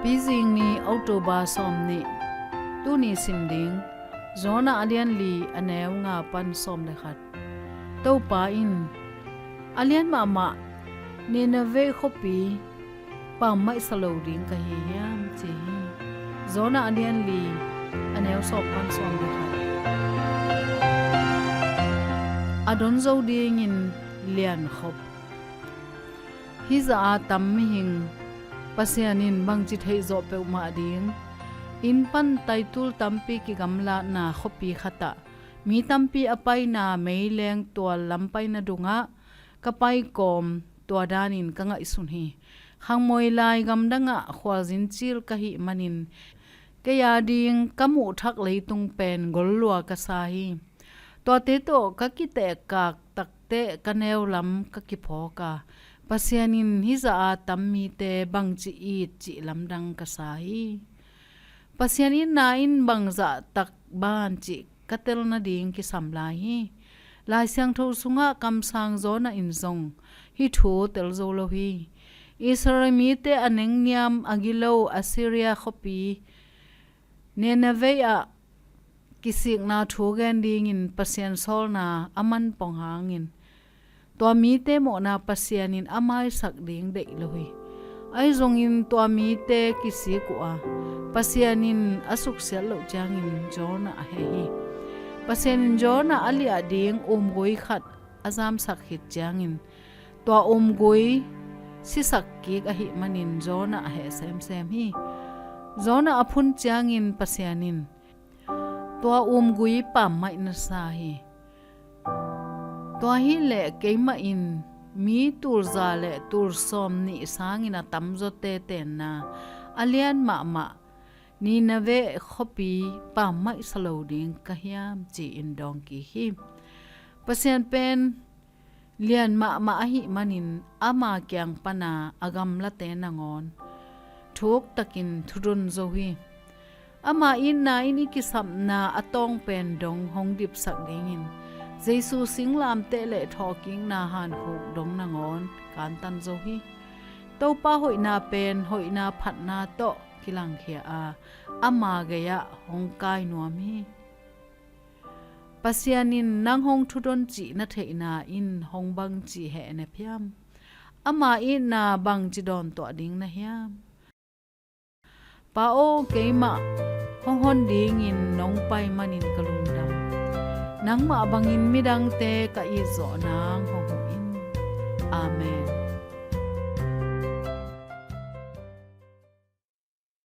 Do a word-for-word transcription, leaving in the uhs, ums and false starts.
Pizing ni, October sawm nih. Tuni sim ding, Jonah a lian li, a neu nga pan sawm le khat. Topa in a lian mahmah Nineveh khuapi pammaih sa lo ding ka hi hiam, ci hi. Jonah a lian li, a neu sawm pan sawm le khat. A don zo dingin liankhop. Hih zah a tam mihing Pasian in bangci theih zawh peuhmah ding, inn pan taitul tampi kigamlatna khuapi khatah mi tampi a paina meileng tual lam paina dungah ka pai kawm, tua danin ka ngaihsun hi. Khangmawi lai gamdangah khualzin cil ka hih manin kei a ding ka muhthak leitung pen gollua ka sa hi. Tuate tawh ka kitehkak takteh ka neu lam ka kiphawk a, Pasian in hih zah a tam mite bangci it cih lamdang ka sa hi. Pasian itna in bangzah tak ban cih ka tel nading kisam lai hi. Lai Siangtho sungah kamsang Jonah in zong hih thu tel zo lo hi. Israel mite a nengniam a gilo Assyria khuapi Nineveh ah kisikna thu gen dingin Pasian sawlna a man pong hangin tua mite mawhna Pasian in a maisak ding deih lo hi. Ahi zongin tua mite kisik uh a, Pasian in a suksiat loh ciangin Jonah a heh hi. Pasian in Jonah a liah ding umgui khat a zamsak khit ciangin tua umgui sisak kik ahih manin Jonah a heh semsem hi. Jonah a phun ciangin Pasian in tua umgui pammaih na sa hi. Tua hileh keimah in mi tulza le tulsawm nih sangin a tamzawte tenna a lian mahmah Nineveh khuapi pammaih sa lo ding ka hiam, ci-in dawng kik hi. Pasian pen lian mahmah ahih manin ama kiang pana a gamlate nangawn thuktakin thudon zo hi. Ama itna in i kisapna a tawng pen dong hong dipsak dingin Jesu singlamteh le thawhkikna hankhuk dong nangawn kantan zo hi. Topa hoihna pen hoihna phatna tawh kilangkhia a, ama gei-ah hong kai nuam hi. Pasian in nang hong thudon cih na theihna in hong bangci hehnep hiam? Ama itna bangci dawntuah ding na hiam? Pa aw, keimah hong hon dingin nong pai manin ka lungdam. Nangmah bangin midangte ka itzawh nang hong huh in. Amen.